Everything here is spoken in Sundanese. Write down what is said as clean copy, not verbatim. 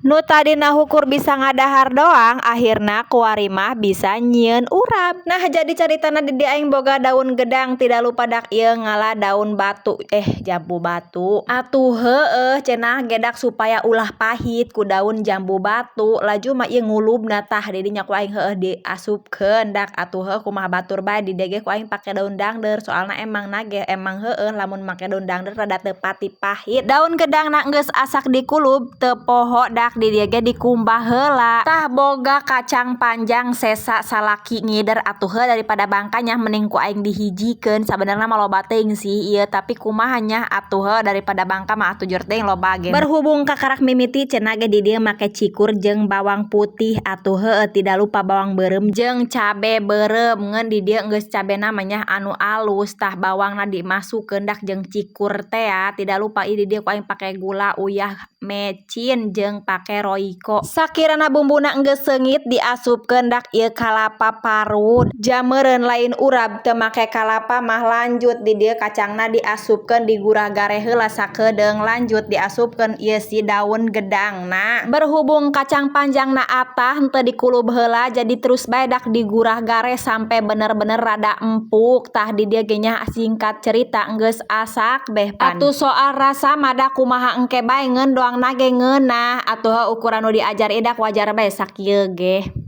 Nu tadina hukur bisa ngadahar doang, akhirna kuari mah bisa nyieun urab. Nah, jadi caritana di dieu aing boga daun gedang, tidak lupa dak ieu ngala daun batu, eh, jambu batu. Atuh heueuh cenah gedak supaya ulah pahit ku daun jambu batu. Laju mah ieu ngulubna, tah di dinya ku aing heueuh diasupkeun. Dak atuh heueuh kumaha batur bae, di dieu ge ku aing pake daun dangder, soalna emang nage emang heueuh lamun make daun dangder rada teu pati pahit. Daun gedangna geus asak dikulub, teu poho dak di dieu ge dikumbah heula. Tah, boga kacang panjang sesa salaki ngider. Atuh heuh, daripada bangkanya mending ku aing dihijikeun. Sabenerna mah loba teuing sih ieu, tapi kumaha nya atuh heuh, daripada bangka mah atuh jor teuing loba ge. Berhubung kakarak mimiti, cenah ge di dieu make cikur jeung bawang putih. Atuh heueuh, tidak lupa bawang beureum jeung cabe beureum, ngeun di dieu geus cabena mah nya anu alus. Tah, bawangna dimasukkeun dak jeung cikur tea. Tidak lupa ieu di dieu ku aing pake gula, uyah, mecin, jeung pake Royco. Sakirana bumbuna geus seungit, diasupkeun dak ieu kalapa parut. Jameureun lain urab teu make kalapa mah. Lanjut di dieu kacangna diasupkeun, digurah gareh heula sakedeung, lanjut diasupkeun ieu si daun gedangna. Berhubung kacang panjangna atah henteu dikulub heula, jadi terus bae dak digurah gareh sampai bener-bener rada empuk. Tah, di dieu ge nya singkat cerita geus asak beh pan. Atuh soal rasa mah da kumaha engke bae, ngeun doangna ge ngeunah. Atuh ukuran nu diajar idak wajar bae sakieu ge.